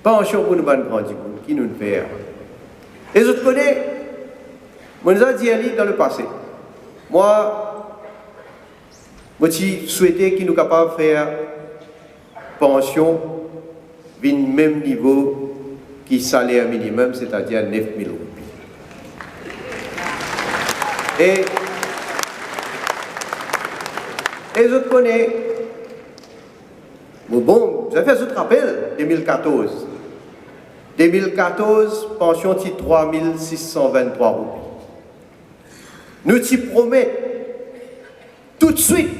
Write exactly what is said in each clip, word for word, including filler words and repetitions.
Pansion pou nou bann gran dimoun, ki nou'nn fer? E zot kone, mo deza dir li dan lepase, mwa, mo ti swete ki nou kapav fer pansion vinn mem nivo ki saler minimem, setadir nef mil roupi. E, e zot kone, mo bon, zot fer zot rapel de mil katorz. De mil katorz, pansion ti trwa mil sis san vinn trwa roupi. Nou ti promet toutswit,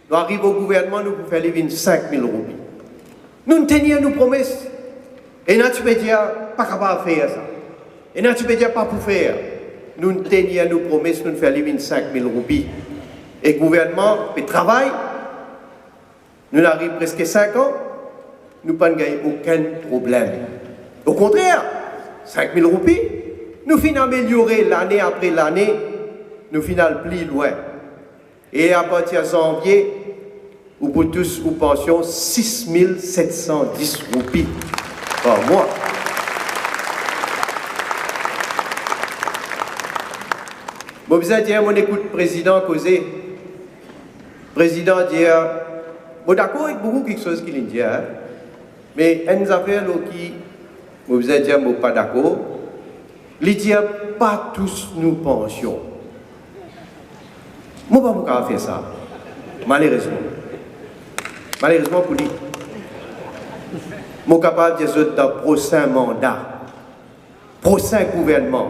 nou ariv o gouvernman, nou pou fer li vinn sink mil roupi. Nou'nn tenir nou promes. Ena ti pe dir pa kapav fer sa. Ena ti pe dir pa pou fer. Nou'nn tenir nou promes, nou'nn fer li vinn sink mil roupi. E gouvernman pe travay. Nou'nn ariv preske sink an, nou pa'nn gagn okenn problem. Okontrer, sink mil roupi, nou finn ameliore lane apre lane, nou finn al pli lwin. E apartir zanvie, ou pou tous ou pansion sis mil set san dis roupi par mwa. Mo bizin dir, mo'nn ekout prezidan koze. Prezidan dir, mo dakor ek boukou kiksoz ki li dir, me enn zafer lor ki mo bizin dir mo pa dakor, li dir pa tous nou pansion. Mo pa pou kapav fer sa, malerezman. Malerezman pou li. Mo kapav dir zot dan prosin manda, prosin gouvernman,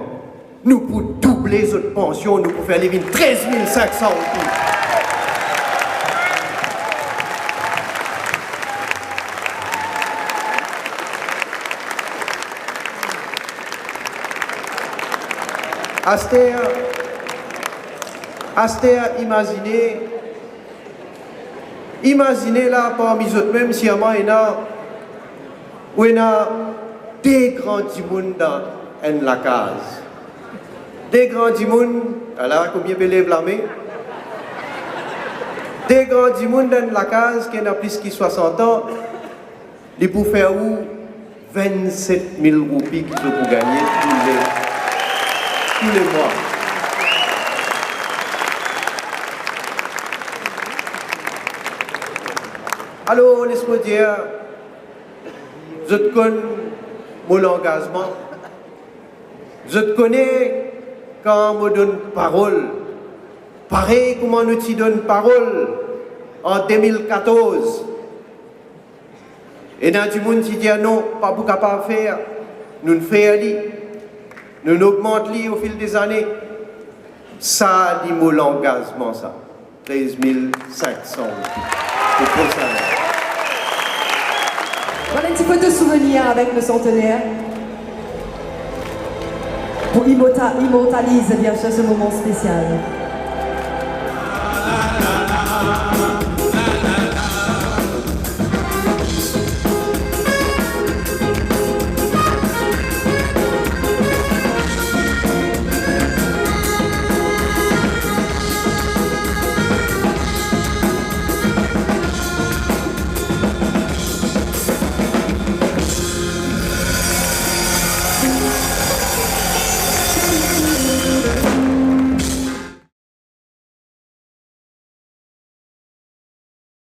nou pou double zot pansion, nou pou fer li vinn trez mil sink san roupi. Aster, aster, imazine, imazine la parmi zot mem, sirman ena, ou ena de gran dimoun dan enn lakaz. De gran dimoun, ala konbien pe lev lame? De gran dimoun dan enn lakaz ki ena plis ki swasant an, li pou fer ou vinn-set mil roupi ki zot pou gagne toule, toule mwa. Alor, les mo dir, zot konn mo langazman. Zot kone, kan mo donn parol, parey kouma nou ti donn parol an de mil katorz, ena dimoun ti dir non, pa pou kapav fer, nou'nn fer li, nou'nn ogmant li ofil dezane. Sa li mo langazman sa, trez mil sink san roupi pou prosin lane. Voilà une petite photo souvenir avec le centenaire pour immorta-, immortaliser bien sûr ce moment spécial.